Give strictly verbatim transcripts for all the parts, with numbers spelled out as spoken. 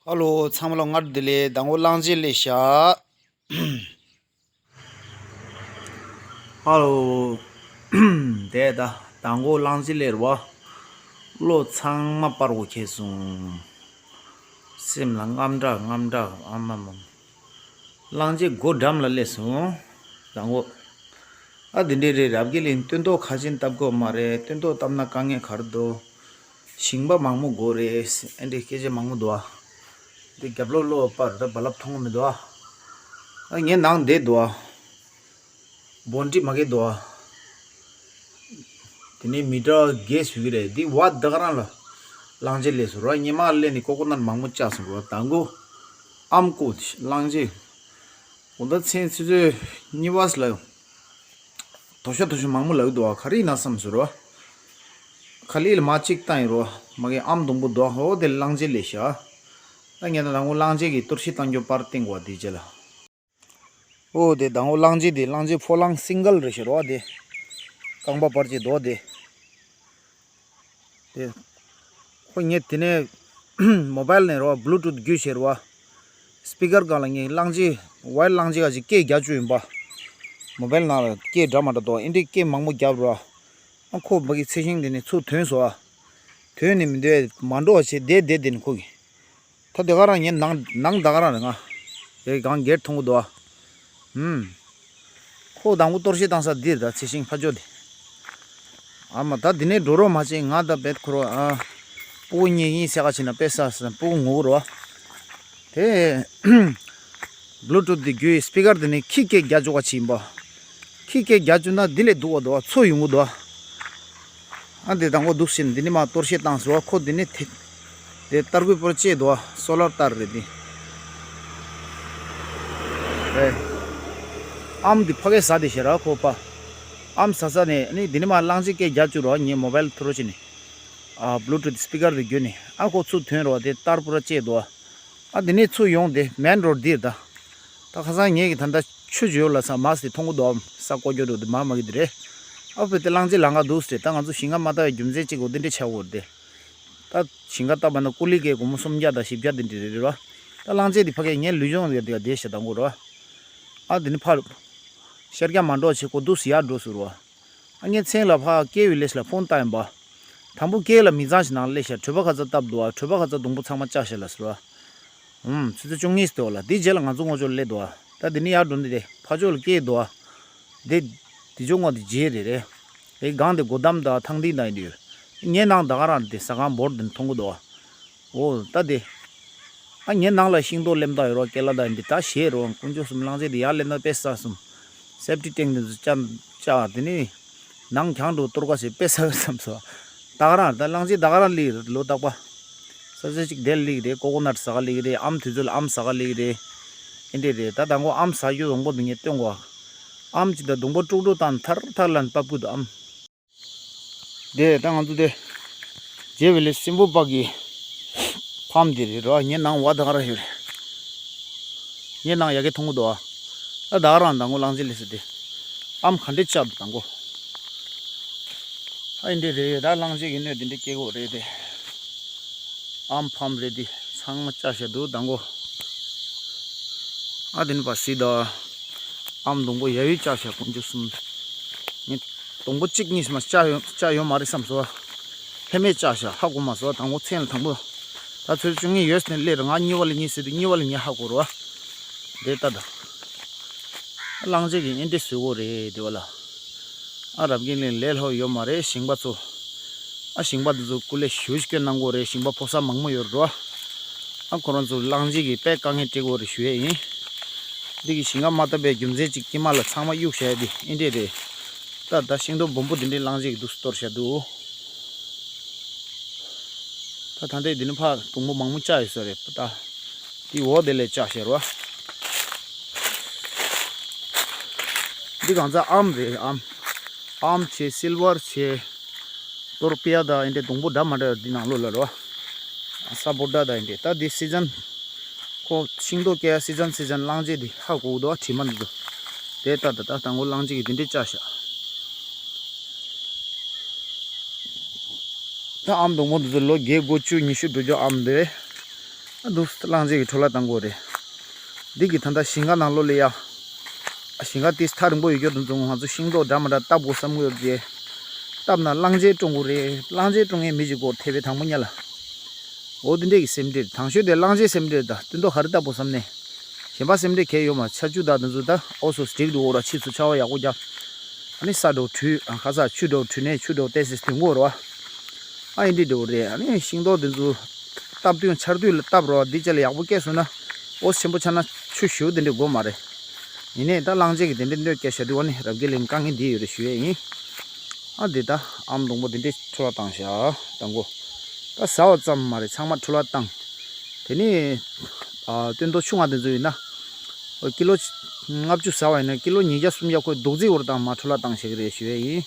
ཧ་ལོ། ཚང་མ་ལ་སྔར་བདེ་ལེགས། དང་པོ་གླང་རྗེས་སླེབས་ཤག་ཧ་ལོ། དེ་ད་དང་པོ་གླང་རྗེས་སླེབས་རེད་བ། བློ་ཚང་མ་སྤར་བོ་ཁེལ་སོང་། སེམས་ལ་དངངས་སྐྲག་དངངས་སྐྲག་ཨ་མ་མ། གླང་རྗེས་སྒོ་འགྲམ་ལ་སླེབས་སོང་། དང་པོ། ཨ་དེ་འདྲས་རེད། རབ་རྒྱས་གླིང་སྟོན་ཐོག་ཁ་ཆེན་བཏབ་དགོས་མ་རེད། སྟོན་ཐོག་བཏབ་ན་དཀའ་ངལ་ག་རེ་འདུག་ཞིང་པ་མང་པོ་དགོས་རེད། ཨེ་འདྲས་སྐད་ཆ་མང་པོ་འདུག་ཨ། འདི་རྒྱབ་ལོགས་ལོགས་པར་ད་རྦ་རླབས་མཐོང་གི་མི་འདུག་ཨ། ཨ་ངའི་ནང་བསྡད་འདུག་ཨ། སྦོན་ཏི་མ་གི་འདུག་ཨ། དེ་ནས་མི་དྲག་གས་ཞུ་གི་རེད། འདི་བ་ད་ག་རང་ལ་གླང་རྗེས་སླེབས་སོང་ར། སྔོན་མ་སླེབས་ནས་ཀོ་ཀོ་ནཊ་མང་པོ་བཅག་སོང་ར། དང་པོ་ཨམ་བཀོག་གླང་རྗེས། འོ་ད་མཚན་ཆུ་ཚོད་གཉིས་པ་ལ་དོ་ཤ་དོ་ཤ་མང་པོ་ལབ་འདུག་ཨ། ག་རེ་ཡིན་ན་བསམ་སོང་ར། ཁ་ལི་ལ་མ་གཅིག་བཏང་ཡིན་ར། མ་གི་ཨམ་སྡོང་པོ་འདུག་ཨ། འོ་དེ་གླང་རྗེས་སླེབས་ཤག་ད་ངས་ད་དང་པོ་གླང་རྗེས་ཀྱི་གཏོར་བཤིག་བཏང་རྒྱུ་པར་བསྟན་དགོས་དེ་རྗེས་ལ། ཨོ་དེ་དང་པོ་གླང་རྗེས་དེ། གླང་རྗེས་ཕོ་གླང་སིང་གལ་རེད་ཤག་རོ་དེ། རྐང་པ་བར་གྱི་རྡོ་དེ། དེ། ཁོ་ངས་དེ་ནས་མོ་བལ་ནས་རོ་བླུ་ཊུཐ་བརྒྱུད་བྱས་རོ། སྤི་ཀར་སྒང་ལ་ངས་གླང་རྗེས་ཝའེར་གླང་རྗེས་ག་ཅིག་སྐད་རྒྱག་བཅུག་ཡིན་པ། མོ་བལ་ནང་ལ་སྐད་འདྲ་མ་འདྲ་འདུག་ཨེ་འདྲས་སྐད་མང་པོ་རྒྱབ་རོ། ཨ་ཁོ་མ་གི་ཚེ་ཤིང་དེ་ནས་ཚུར་ཐོན་སོང་ཨ། ཐོན་ནས་མི་འདོད་མ་འགྲོ་བ་བྱས་བསྡད་བསྡད་དེ་ནས་ཁོ་གི་ད་དེ་ག་རང་ངའི་ནང་ནང་ད་ག་རང་རེད། ང་དེ་གང་སྒེར་མཐོང་གི་འདུག་ཨ། ཧུམ། ཁོ་དང་པོ་གཏོར་བཤིག་བཏང་ས་འདིར་ད་ཚེ་ཤིང་ཕ་ཇོ་དེ། ཨ་མ་ད་འདི་ནས་འགྲོ་རོགས་མ་བྱེད། ང་ད་བེད་ཁོ་རོ་ཨ། སྤུ་གུ་གཉིས་གཉིས་ཟེར་ག་ཕྱིན་ན་དཔེ་ས་ས་སྤུ་གུ་ངུ་རོ། དེ། བླུ་ཊུཐ་དེ་བརྒྱུད་སྤི་ཀར་དེ་ནས་ཁྱི་སྐད་རྒྱག་བཅུག་ག་ཕྱིན་པ། ཁྱི་སྐད་རྒྱག་བཅུག་ན་འདི་ལས་སྡུག་པ་འདུག་ཨ། ཚུར་ཡོང་གི་འདུག་ཨ། ཨ་འདི་དང་པོ་འདུག་ཟེར་ནས་འདི་ནས་མ་གཏོར་བཤིག་བཏང་ཟེར་བ། ཁོ་འདི་ནས་དེ་དེ་སྟར་གོས་པོར་བཅད་འདུག་ཨ། སོ་ལར་སྟར་རེད་འདི། རེད། ཨམ་འདི་ཕ་གས་ཟ་དེ་ཤེས་ར་ཁོ་པ། ཨམ་ཟ་ས་ནས་ནི་འདི་ནས་མ་གླང་རྗེས་སྐད་རྒྱག་བཅུག་རོགས། ངས་མོ་བལ་ཐུ་རོ་བྱས་ནས། ཨ་བླུ་ཊུཐ་སྤི་ཀར་དེ་བརྒྱུད་ནས་ཨ་ཁོ་ཚུར་ཐོན་རོགས། དེ་སྟར་པོར་བཅད་འདུག་ཨ། ཨ་དེ་ནས་ཚུར་ཡོང་དེ་མེན་རོཌ་འདིར་ད། ད་ཁ་སང་ངེད་ཀྱི་ད་ལྟ་ཆུ་འཇོལ་ལ་ས་མ་སི་མཐོང་གི་འདུག་ས་བརྐོ་རྒྱུ་འགྲོ་དེ་མ་མ་གི་དེ་རེད། ཨ་ཕི་དེ་གླང་རྗེས་ལང་ག་འདུག་ཟེར། ད་ང་ཚོ་ཞིང་ཁ་མ་བཏབ་པའི་རྒྱུ་མཚན་གཅིག་གོ་དེ་འདྲས་ཆགས་འོར་དེ། ད་ཞིང་ཁ་བཏབ་པ་ན་ཀུ་ལི་གའི་སྒོར་མོ་སུམ་བརྒྱ་དང་བཞི་བརྒྱ་དེ་འདྲས་རེད་ར། ད་གླང་རྗེས་དེ་ཕ་གའི་ངའི་ལུས་སྦྱོང་དེ་དེ་དེ་ཞེ་དང་གོ་ར། ཨ་དེ་ནི་ཕར། ཤར་རྒྱག་མ་འགྲོ་བྱེད་གོ་འདུག་ཟེར་ཡར་འགྲོ་ཟེར་ར། ཨ་ངའི་མཚན་ལ་ཕ་ཀེ་ཝི་ལེ་ཇི་ལ་ཕོན་བཏང་ཡིན་པ། དང་པོ་ཀེ་ལ་མི་ཚང་ཞིག་ནང་སླེབས་ཤག་གྲོད་པ་ཁ་ཚ་བཏབ་འདུག་ཨ། གྲོད་པ་ཁ་ཚ་སྡོང་པོ་ཚང་མ་བཅག་ཤག་ལ་ཟེར་བ། ཧུམ། ཆུ་ཚོད་བཅུ་གཉིས་སྟེ་འོ་ལ་དེའི་རྗེས་ལ་ང་ཚོ་ངོ་ཅོག་སླེབས་འདུག་ཨ། ད་དེ་ནི་ཡར་འགྲོ་འདི་རེད། ཕ་ཕྱོགས་ལ་སྐྱེས་འདུག་ཨ། དེ། དེ་ཕྱོགས་ངོ་དེ་རྗེས་རེད་རེད། དེ་སྒང་དེ་སྒོ་འདམ་དང་ཐང་ཏིང་དང་ཡིན་དུས། ངའི་ནང་ད་ག་རང་དེ་ཟ་ཁང་འབོར་དེ་མཐོང་གི་འདུག་ཨ། འོ་ད་དེ། ཨ་ངའི་ནང་ལ་ཤིང་ཏོག་ལེམ་ད་ཡོད་རོགས། ཀེ་ལ་ད་འདི་ད་ཞེས་རོགས། དཀོན་མཆོག་གསུམ་གླང་རྗེས་འདི་ཡར་ལེན་ན་དཔེ་ས་གསུམ། སེབ་ཏི་ཊེང་འདི་ཚོ་བཅག་བཅག་དེ་ནི། ནང་གྱང་འགྲོ་གཏོར་ག་ཞེས་དཔེ་ས་བསམ་སོ། ད་ག་རང་ད་གླང་རྗེས་ད་ག་རང་ལི་ལོ་རྟག་པ། ས་ཆ་གཅིག་དེར་ལི་རེད། ཀོ་ཀོ་ནཊ་ཟ་ག་ལི་རེད། ཨམ་དུས་ཚོད་ལ་ཨམ་ཟ་ག་ལི་རེད། ཨེ་འདྲས་རེད། ད་དང་པོ་ཨམ་ཟ་རྒྱུ་བོང་པོ་འདི་ངས་སྟོན་གོ། ཨམ་ཅི་ད་སྡོང་པོ་དཀྲུག་དཀྲུག་བཏང་ཐར་ཐར་ལན་པབ་ཀུ་དུ་ཨམ། དེ་ད་ང་ཚོ་དེ། རྗེ་ཝེ་ལེ་སྲིན་པོ་པ་གི་ཕམ་དེ་རེད་རོ། ངའི་ནང་བ་ད་ག་ར་ཡོད་རེད། ངའི་ནང་ཡ་གི་མཐོང་གི་འདུག་ཨ། ད་ད་ག་རང་དང་པོ་གླང་རྗེས་སླེབས་ས་དེ། ཨམ་ག་འདྲས་བཅག་འདུག་དང་པོ། ཨ་ཨེ་འདྲས་རེད། ད་གླང་རྗེས་ཀྱི་གནོད་དེ་འདྲས་སྐྱེལ་གོ་རེད་དེ། ཨམ་ཕམ་རེད་དེ། ཚང་མ་བཅག་བཞག་འདུག་དང་པོ། ཨ་དེ་ནི་པ་སི་ད། ཨམ་སྡོང་པོ་ཡ་ཡུལ་བཅག་བཞག་དཀོན་མཆོག་གསུམ། ངས་སྡོང་པོ་གཅིག་གཉིས་མ་བཅག་ཡོང་བཅག་ཡོང་མ་རེད་བསམ་སོང་། ལྷད་མེད་བཅག་བཞག་ཧ་གོ་མ་སོང་། དང་པོ་མཚན་ལ་དང་པོ། ད་ཚོད་བཅུ་གཉིས་ཡོད་ནས་སླེབས་རེད། ང་གཉིས་པ་ལ་གཉིས་ཟེར་དུས་གཉིས་པ་ལ་གཉིས་ཧ་གོ་རོ། དེ་ལྟ་ད། གླང་རྗེས་ཀྱི་ཨེ་འདྲས་བཟོས་གོ་རེད་དེ་བ་ལ། ཨ་རབ་རྒྱས་གླིང་ལས་སླ་པོ་ཡོད་མ་རེད། ཞིང་པ་ཚོ། ཨ་ཞིང་པ་འདི་ཚོ་སྐུ་ལས་ཞེ་པོ་ཅིག་སྐྱོན་གནང་གོ་རེད། ཞིང་པ་ཕོ་གསར་མང་པོ་ཡོད་རེད་རོ། ཨ་ཁོ་རང་ཚོ་གླང་རྗེས་ཀྱི་དཔེ་དཀའ་ངལ་འཕྲད་གོ་རེད་ཞུ་ཡས་ཡིན། འདི་གི་ཞིང་ཁ་མ་བཏབ་པའི་རྒྱུ་མཚན་ཅིག་དཀྱིལ་མ་ལ་ཚང་མ་གཡུག་བཞག་ཡས་འདི་ཨེ་འདྲས་རེད། ད་ད་ཤིང་ཏོག་སྦོམ་པོ་འདི་འདྲས་གླང་རྗེས་ཀྱི་འདུག་སེ་གཏོར་བཞག་འདུག་ད་ད་ལྟའི་འདི་ནི་ཕར་སྡོང་པོ་མང་པོ་བཅག་ཡོད་ས་རེད་ད། འདི་འོག་དེ་ལ་བཅག་བཞག་རོ། འདི་གང་ཚ་ཨམ་རེད་ཨམ། ཨམ་བྱས་སིལ་ཝར་བྱས། ཏོར་པི་ཡ་དང་ཨེ་འདྲས་སྡོང་པོ་འདྲ་མ་འདྲ་འདི་ནང་ལོགས་ལ་རོ། ས་པོ་ཊ་དང་ཨེ་འདྲས་ད་འདི་སི་ཛན། ཁོ་ཤིང་ཏོག་སྐྱེ་ཡ་སི་ཛན་སི་ཛན་གླང་རྗེས་འདི་ཧ་གོ་གི་འདུག་དྲི་མ་འདི་འདུག་དེ་ལྟ་ད་ད་དང་པོ་གླང་རྗེས་ཀྱི་འདི་འདྲས་བཅག་བཞག་ད་ཨམ་སྡོང་པོ་འདི་ཚོ་ལོ་བརྒྱད་དགུ་བཅུ་ཉི་ཤུ་འགྲོ་རྒྱུ་ཨམ་འདི། ཨ་འདུག་གླང་རྗེས་ཀྱི་འཕྲོ་བརླག་བཏང་དགོས་རེད། འདི་གི་ད་ལྟ་ཞིང་ཁ་ནང་ལོགས་ལ་ཡ། ཨ་ཞིང་ཁ་དེ་ཐག་རིང་པོ་ཡོད་རྒྱུ་དེ་ཚོ་ང་ཚོ་ཤིང་ཏོག་འདྲ་མི་འདྲ་བཏབ་དགོས་བསམ་གྱི་ཡོད་རེད། བཏབ་ན་གླང་རྗེས་བཀྲོང་དགོས་རེད། གླང་རྗེས་བཀྲོང་མཁན་མི་ཞིག་དགོས་ཐེ་བའི་དང་པོ་ཉལ་ལ། འོ་དེ་འདྲས་ཀྱི་སེམས་ཁྲལ་དང་ཤོས་དེ་གླང་རྗེས་སེམས་ཁྲལ་དང་སྟོན་ཐོག་ག་རེ་བཏབ་དགོས་བསམ་ནས། གཞན་པ་སེམས་ཁྲལ་གལ་ཡོད་མ་ཆར་ཆུ་དང་དེ་ཚོ་ད་ཨོ་སོ་སི་ཊིག་ཏུ་འོ་ར་ཕྱི་ཚུ་ཆར་པ་ཡག་པོ་རྒྱབ། ཨ་ནི་ས་འགྲོ་དྲུད་ཨ་ཁ་ས་ཆུ་འགྲོ་དྲུད་ནས་ཆུ་འགྲོ་ཏེ་སི་སྟོན་དགོས་ར། ཨ་ཡིན་འདི་འགྲོ་རེད། ཨ་ནི་ཤིང་ཏོག་དེ་ཚོ་བཏབ་དུས་ཆར་དུས་ལ་བཏབ་ར་འདི་ཅ་ལ་ཡག་པོ་སྐྱེས་སོང་ན་ཨོ་ཆེན་པོ་ཆགས་ན་ཆུ་ཞུ་དེ་འདྲས་དགོས་མ་རེད། ཡིན་ནའི་ད་གླང་རྗེས་ཀྱི་དེ་འདྲས་གནོད་སྐྱེལ་བྱ་དུས་ཨ་ནི་རབ་རྒྱས་གླིང་དཀའ་ངལ་འདི་ཡོད་རེད་ཞུ་ཡས་ཡིན། ཨ་འདི་ད་ཨམ་སྡོང་པོ་འདི་འདྲས་འཕྲོ་བརླག་བཏང་ཤག་དང་པོ། ད་ཟ་བ་ཙམ་མ་རེད་ཚང་མ་འཕྲོ་བརླག་བཏང་། དེ་ནི། ཨ་སྟོན་ཐོག་ཆུང་བ་འདི་ཚོ་ཡིན་ན། ཀི་ལོ་ལྔ་བཅུ་ཟ་བ་ཡིན་ན་ཀི་ལོ་ཉིས་བརྒྱ་སུམ་བརྒྱ་ཁོས་རྡོག་རྫིས་བོར་བཏང་མ་འཕྲོ་བརླག་བཏང་ཤག་རེད་ཞུ་ཡས་ཡིན།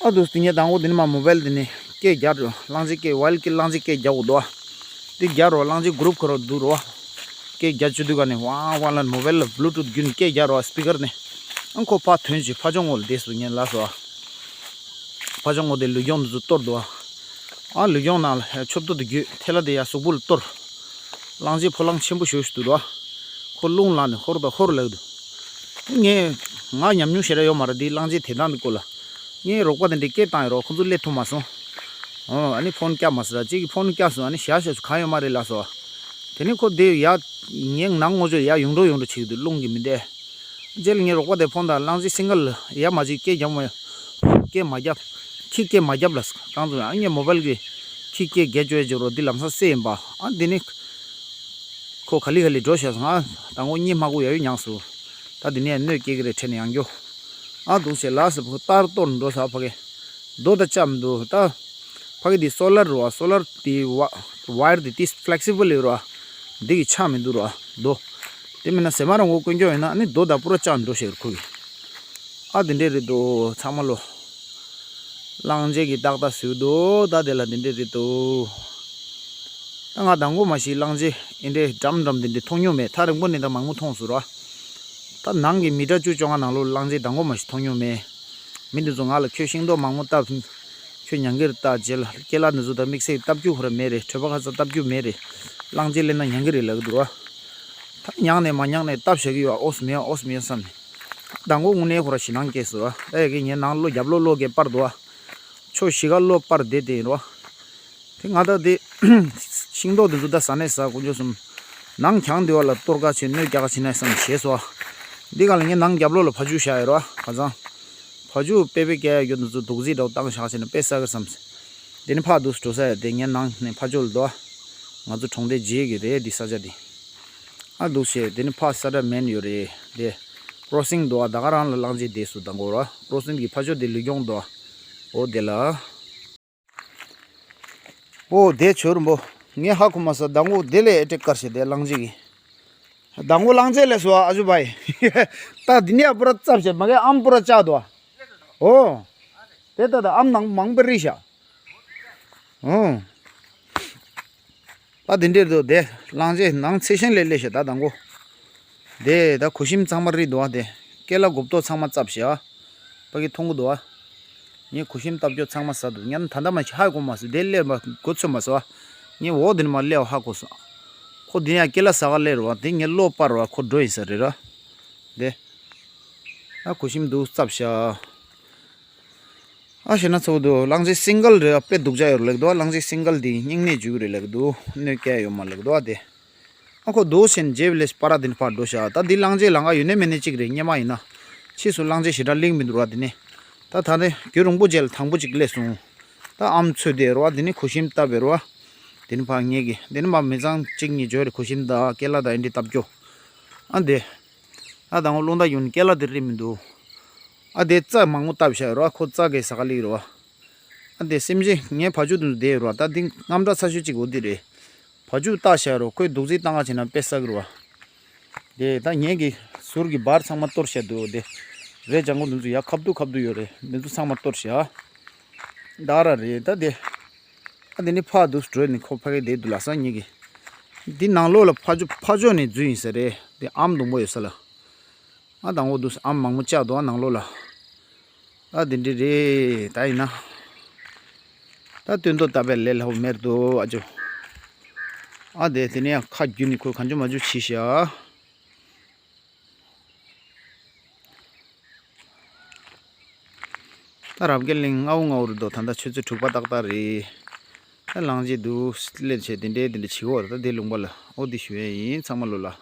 ཨ་འདུག་དེ་ངས་དང་པོ་འདི་ནི་མ་མོ་བལ་འདི་ནི་སྐད་རྒྱག་རོགས་གླང་རྗེས་སྐད་ཝལ་སྐད་གླང་རྗེས་སྐད་རྒྱག་དགོས་འདུག་ཨ། འདི་རྒྱག་རོགས་གླང་རྗེས་གུ་རུབ་ཁོ་རོ་འདུག་རོགས། སྐད་རྒྱག་བཅུག་དུས་ག་ནས་ཝང་ཝང་ལ་མོ་བལ་ལ་བླུ་ཊུཐ་བརྒྱུད་ནས་སྐད་རྒྱག་རོགས་སི་པི་ཀར་ནས། ཨ་ཁོ་ཕར་ཐོན་བྱས་ཕར་ཕྱོགས་ངོས་ལ་བསྡད་སོང་ངས་ལབ་སོང་ཨ། ཕ་ཆུང་ངོ་དེ་ལུས་སྦྱོང་དེ་ཚོ་གཏོར་འདུག་ཨ། ཨ་ལུས་སྦྱོང་ནང་ལ་ཆོབ་ཏོ་དེ་བརྒྱུད་ཐལ་ལ་དེ་ཡ་གཟུགས་པོ་ལ་གཏོར། གླང་རྗེས་ཕོ་གླང་ཆེན་པོ་ཞེ་པོ་ཞིག་འདུག་ར། ཁོ་རླུང་ལངས་ནས་ཧོར་དང་ཧོར་ལབ་འདུག་ངས་ང་ཉམས་མྱོང་ཞེ་དྲག་ཡོད་མ་རེད་དེ་གླང་རྗེས་དེ་དང་དེ་སྐོར་ལ། ངའི་རོགས་པ་དེ་འདྲས་སྐད་བཏང་ཡོད་རོགས་ཁོ་ཚོ་སླེབས་ཐུབ་མ་སོང་། ཨོ་ཨ་ནི་ཕོན་བཀྱག་མ་ཟེར་ར་གཅིག་གིས་ཕོན་བཀྱག་སོང་ཨ་ནི་ཞག་ཞག་སུ་གང་ཡོད་མ་རེད་ལབ་སོང་། དེ་ནས་ཁོ་དེ་ཡ། ངའི་ནང་ངོ་ཅོ་ཡ་ཡོང་འགྲོ་ཡོང་འགྲོ་བྱེད་ཀྱི་འདུག་རླུང་གིས་མི་བདེ། རྗེས་ལ་ངའི་རོགས་པ་དེ་ཕོན་དང་གླང་རྗེས་སིང་གལ་ཡ་མ་གཅིག་སྐད་རྒྱབ་མ་ཡོང་། སྐད་མ་རྒྱབ། ཁྱི་སྐད་མ་རྒྱབ་ལ་རྐང་བཙུགས་ཨ་ངའི་མོ་བལ་གྱི་ཁྱི་སྐད་རྒྱབ་བཅོས་བྱེད་རོགས་འདི་ལམ་སང་སེ་ཡིན་པ་ཨ་འདི་ནི། ཁོ་ག་ལི་ག་ལི་འགྲོ་ཤག་སོང་ཨ། དང་པོ་གཉིད་མ་ཁུག་ཡ་ཡོད་མྱངས་སོང་། ད་འདི་ནས་གནོད་སྐྱེལ་གི་རེད་དྲན་ནས་ཡང་འགྱོ། ཨ་འདུག་བྱས་ལ་སི་ཕུ་ཏར་གཏོར་འགྲོ་ས་ཕ་གི། རྡོ་ད་ཅམ་འདུག་ད། ཕ་གི་འདི་སོ་ལར་རུ་བ་སོ་ལར་དེ་ཝ་ཝ་ཡར་དེ་ཏིས་ཕ་ལེག་སི་བལ་ཡོད་རུ་བ། འདི་གི་ཆག་མི་འདུག་རུ་བ་རྡོ། དེ་མིན་ན་ཟེ་མ་རང་མགོ་དཀོན་མཆོག་ཡིན་ན་ཨ་ནི་རྡོ་ད་པུ་ར་ཅག་འགྲོ་ཤེས་རུ་ཁུ་གི། ཨ་དེ་འདྲས་རེད་འདུག་ཚང་མ་ལོ། གླང་རྗེས་ཀྱི་ཏག་ཏག་བཟོས་འདུག་ད་དེ་ལ་དེ་འདྲས་རེད་འདུག་ད་ང་དང་པོ་མ་གཞི་གླང་རྗེས་ཨེ་འདྲས་འགྲམ་འགྲམ་དེ་འདྲས་མཐོང་མྱོང་མེད་ཐག་རིང་པོ་ནས་ད་མང་པོ་མཐོང་སོང་ར། ད་ནང་གི་མི་ཊར་བཅུ་བཅོ་ལྔ་ནང་ལོགས་གླང་རྗེས་དང་པོ་མ་གཞི་མཐོང་མྱོང་མེད། མི་འདི་ཚོ་ང་ལ་ཁྱོད་ཤིང་ཏོག་མང་པོ་བཏབ། ཁྱོད་ཉང་གིར་བཏབ་རྗེས་ལ་སྐྱེ་ལ་འདི་ཚོ་ད་དམིགས་བསལ་བཏབ་རྒྱུ་ཧོ་ར་མེད་རེད་གྲོད་པ་ཁ་ཚ་བཏབ་རྒྱུ་མེད་རེད། གླང་རྗེས་སླེབས་ན་ཉང་གི་རེད་ལབ་གི་འདུག་ར། ད་ཉང་ནས་མ་ཉང་ནས་བཏབ་བཞག་གི་ཡོད་ཨོ་སི་མེད་ཨོ་སི་མེད་བསམ་ནས། དང་པོ་དངོས་གནས་ཁོ་ར་ཞེད་སྣང་སྐྱེས་སོང་ཨ། ད་ཡ་གི་ངའི་ནང་ལོ་རྒྱབ་ལོ་ལོ་གས་པར་འདུག་ཨ། ཕྱོགས་བཞི་ཀ་ལོ་པར་བསྡད་དེ་ཡིན་རོ། དེ་ང་ད་དེ་ཤིང་ཏོག་དེ་ཚོ་ད་ཟ་ནས་ཟ་དཀོན་མཆོག་གསུམ། ནང་གྱང་དེ་བ་ལ་གཏོར་ཁ་བྱེད་གནོད་རྒྱག་ཁ་བྱེད་ན་བསམ་ཞེས་སོ། འདི་ག་ལ་ངའི་ནང་རྒྱབ་ལོགས་ལ་ཕ་ཇུ་བཞག་ཡོད་རོ་ཁ་སང་། ཕ་ཇུ་དཔེ་དཔེ་སྐྱེ་ཡ་ཡོད་དེ་ཚོ་རྡོག་རྫིས་འདྲ་བོ་བཏང་བཞག་བྱས་ན་དཔེ་ཟ་གི་བསམ། དེ་ནི་ཕར་འདུག་འགྲོ་ས་ཡ་དེ་ངའི་ནང་ནས་ཕ་ཇོ་ལ་འདུག་ཨ། ང་ཚོ་གྲོང་སྡེ་རྗེས་ཀྱི་རེད་འདི་ས་ཆ་འདི། ཨ་འདུག་བྱས་དེ་ནི་ཕ་ས་ཏྲ་མེན་ཡོད་རེད་དེ། ཀྲོ་སིང་འདུག་ཨ་ད་ག་རང་ལ་གླང་རྗེས་བསྡད་སུ་དང་གོ་ར་ཀྲོ་སིང་གི་ཕ་ཇོ་དེ་ལུས་སྦྱོང་འདུག་ཨ། འོ་དེ་ལ། ཨོ་དེ་ཆོས་རུ་འབོ། ངས་ཧ་གོ་མ་སོང་མདང་དགོང་དེ་ལས་ཨེ་ཏྲེ་དཀར་ཞེ་དེ་གླང་རྗེས་ཀྱི། མདང་དགོང་གླང་རྗེས་ལས་སོ་ཨ་ཨ་ཇུ་བའི། ད་འདི་ནས་པུ་ར་རྩབ་ཞེ་མ་གའི་ཨམ་པུ་ར་བཅག་དོ། ཨོ། དེ་ལྟ་ད་ཨམ་ནང་མང་པོ་རིག་ཤག་ཨོ། ད་དེ་འདྲས་འདུག་དེ་གླང་རྗེས་ནང་ཚེ་ཤིང་ལས་ལས་ཤག་ད་མདང་དགོང་། དེ་ད་གུ་ཤིམ་ཚང་མ་རིག་འདུག་ཨ་དེ། སྐེ་ལ་གོབ་ཏོ་ཚང་མ་རྩབ་ཤག་ཨ། ཕ་གི་མཐོང་གི་འདུག་ཨ། ངས་གུ་ཤིམ་བཏབ་རྒྱུ་ཚང་མ་ཟ་འདུག་ཉན་ད་ལྟ་མ་ཤི་ཧ་གོ་མ་སོང་དེ་སླེབས་མ་གོ་ཚོད་མ་སོང་ཨ། ངས་འོག་དེ་ནས་མ་སླེབས་ཧ་གོ་སོང་། ཁོ་དེ་ཡང་སྐེ་ལ་ཟ་ག་སླེབས་རེད་བ་དེ་ངས་བློ་སྤར་བ་ཁོ་འགྲོ་ཡིན་ས་རེད་ར། དེ། ཨ་གུ་ཤིམ་འདུག་རྩབ་ཤག་ཨ་ཞེ་ན་ཚོགས་འདུག་གླང་རྗེས་སིང་གལ་རེད་དཔེ་སྡུག་ཅག་ཡོད་རེད་ལེགས་འདུག་གླང་རྗེས་སིང་གལ་འདི་སྙིང་ནད་འཇུག་རེད་ལེགས་འདུག་གནོད་སྐྱེལ་ཡོད་མ་ལེགས་འདུག་ཨ་དེ། ཨ་ཁོ་རྡོ་ཆེན་རྗེ་བི་ལེ་སི་པ་ར་དིན་ཕར་འགྲོ་ཤག་ད་འདི་གླང་རྗེས་ལང་ག་ཡོད་ནི་མེད་ནི་གཅིག་རེད་སྙེ་མ་ཡིན་ན། ཕྱིས་སུ་གླང་རྗེས་ཞེ་དྲག་གླིང་མི་འདུག་ར་འདི་ནི། ད་ད་ནི་རྒྱུན་རིང་པོ་རྗེས་ལ་དང་པོ་གཅིག་སླེབས་སོང་། ད་ཨམ་ཚོས་དེ་རུ་བ་འདི་ནི་གུ་ཤིམ་བཏབ་པའི་རུ་བ། འདི་ནི་ཕ་ངེད་ཀྱི་འདི་ནི་མ་མི་ཚང་གཅིག་གཉིས་འཇོལ་རེ་གུ་ཤིམ་ད་ཀེ་ལ་ད་ཨིན་འདྲི་བཏབ་རྒྱོ། ཨ་འདི། ད་ད་ངོ་རླུང་རྟ་ཡུན་ཀེ་ལ་དེ་རིག་མི་འདུག་ཨ་དེ་རྩྭ་མང་པོ་བཏབ་བཞག་རུ་བ་ཁོ་རྩྭ་གས་ཟ་ག་ལིག་རུ་བ། ཨ་དེ་སེམས་ཅན་ངའི་བ་ཕྱུགས་དུ་དེ་རུ་བ་ད་འདི་རྔམ་དྲག་ཚ་ཤོས་གཅིག་འོ་འདི་རེད། བ་ཕྱུགས་བཏགས་བཞག་རོ་ཁོས་རྡོག་རྫིས་བཏང་ག་བྱས་ན་དཔེ་བསགས་རོ། དེ་ད་ངེད་ཀྱི་ཟུར་གྱི་བར་ཚང་མ་གཏོར་བཞག་འདུག་དེ། རས་ལྗང་གུ་འདི་ཚོ་ཡ་ཁ་བསྡུ་ཁ་བསྡུ་ཡོད་རེད་འདི་ཚོ་ཚང་མ་གཏོར་བཞག་ད་ར་རེད་ད་དེ། ཨ་དེ་ནི་ཕག་འདུག་བྲོས་ནི་ཁོ་ཕ་གི་དེ་འདུག་ལ་ས་ངེད་ཀྱི། འདི་ནང་ལོགས་ལ་ཕ་ཇོ་ཕ་ཇོ་ནས་འཛུལ་ཡིན་ས་རེད་དེ་ཨམ་སྡོང་པོ་ཡོད་ས་ལ། ཨ་དང་པོ་འདུག་ཨམ་མང་པོ་བཅག་འདུག་ཨ་ནང་ལོགས་ལ། ཨ་དེ་འདྲ་རེད་ད་ཡིན་ན། ད་སྟོན་ཐོག་བཏབ་པའི་ལས་སླ་པོ་མེད་འདུག་ཨ་ཅོ། ཨ་དེ་དེ་ནས་ཡང་ཁ་བརྒྱུད་ནས་ཁོས་གང་བྱུང་མ་བྱུང་བྱས་ཤག་ད་རབ་རྒྱས་གླིང་ཨའུ་ང་འུ་རུ་དོ་ད་ལྟ་ཆུ་ཚོད་དྲུག་པ་ཏག་ཏག་རེད། ད་ལངས་རྗེས་འདུག་སླེབས་བྱས་དེ་འདྲའི་དེ་འདྲ་བྱེད་འོ། ད་དེ་ལུང་པ་ལ་ཨོ་དེ་ཞུ་ཡས་ཡིན། ཚང་མ་ལོ་ལ།